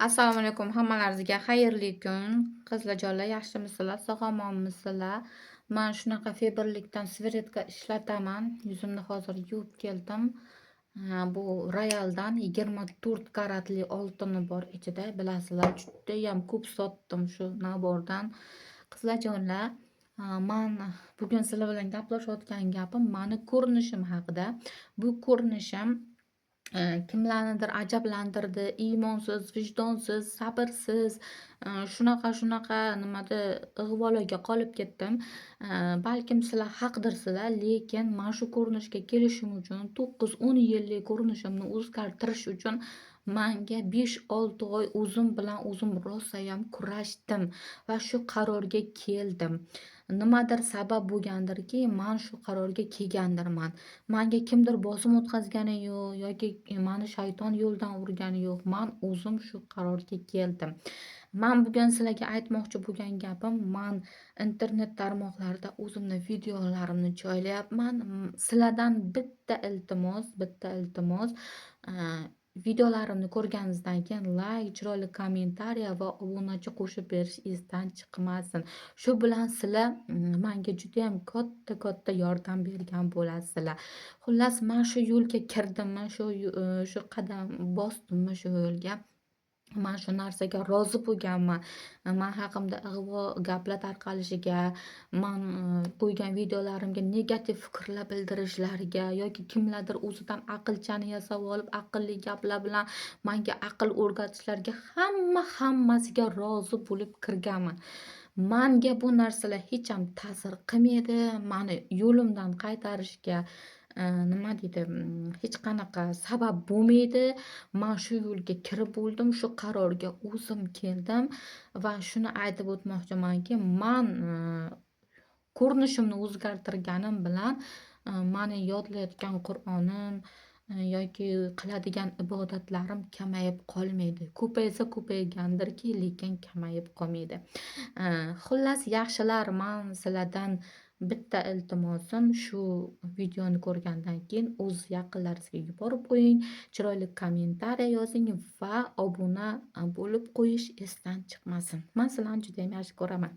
Assalomu alaykum hammalaringizga xayrli kun. Qizlarjonlar, yaxshimisizlar, sog'-omonmisizlar? Man shunaqa Faberlikdan сыворотка ishlataman. Yuzimni hozir yuvib keldim. Bu Royaldan 24 karatli oltini bor ichida. Bilasizlar, judayam ko'p sotdim shu набор dan. Qizlarjonlar, man bugun sizlar bilan gaplashayotgan gapim mani ko'rinishim haqida. Bu ko'rinishim kimlarnidir ajablantirdi, iymonsiz, vijdonsiz, sabrsiz, shunaqa-shunaqa nimada ig'volarga qolib ketdim. Balkim sizlar haqdirsizlar, lekin man shu ko'rinishga kelishim uchun 9-10 yillik ko'rinishimni o'zgartirish uchun manga 5-6 oy o'zim bilan o'zim rosayam kurashdim va shu qarorga keldim. Nimadir sabab bo'lgandirki, man shu qarorga kelgandirman. Manga kimdir bosim o'tkazgani yo'q yoki mani shayton yo'ldan urgani yo'q. Man o'zim shu qarorga keldim. Man bugun sizlarga aytmoqchi bo'lgan gapim, man internet tarmoqlarida o'zimni videolarimni joylayapman. Sizlardan bitta iltimos, bitta iltimos, videolarimni ko'rganingizdan keyin layk, chiroyli kommentariya va obunachi qo'shib berish esdan chiqmasin. Shu bilan sizlar manga judayam katta-katta yordam bergan bo'lasizlar. Xullas, man shu yo'lga kirdimmi, shu qadam bosdimmi shu yo'lga, man shu narsaga rozi bo'lganman. Man haqimda ig'vo gaplar tarqalishiga, man qo'ygan videolarimga negativ fikrlar bildirishlariga yoki kimlardir o'zidan aqlchani yasab olib, aqlli gaplar bilan manga aql o'rgatishlariga hamma-hammasiga rozi bo'lib kirganman. Manga bu narsalar hecham ta'sir qilmaydi. Mani yo'limdan qaytarishga nima deydi, hech qanaqa sabab bo'lmaydi. Man shu yo'lga kirib bo'ldim, shu qarorga o'zim keldim va shuni aytib o'tmoqchimanki, man ko'rinishimni o'zgartirganim bilan mani yodlayotgan Qur'onim yoki qiladigan ibodatlarim kamayib qolmaydi. Ko'paysa ko'paygandirki, lekin kamayib qolmaydi. Xullas, yaxshilar, man sizlardan bitta iltimosim, shu videoni ko'rgandan keyin o'z yaqinlaringizga yuborib qo'ying, chiroyli kommentariya yozing va obuna bo'lib qo'yish esdan chiqmasin. Man sizlarni judayam yaxshi ko'raman.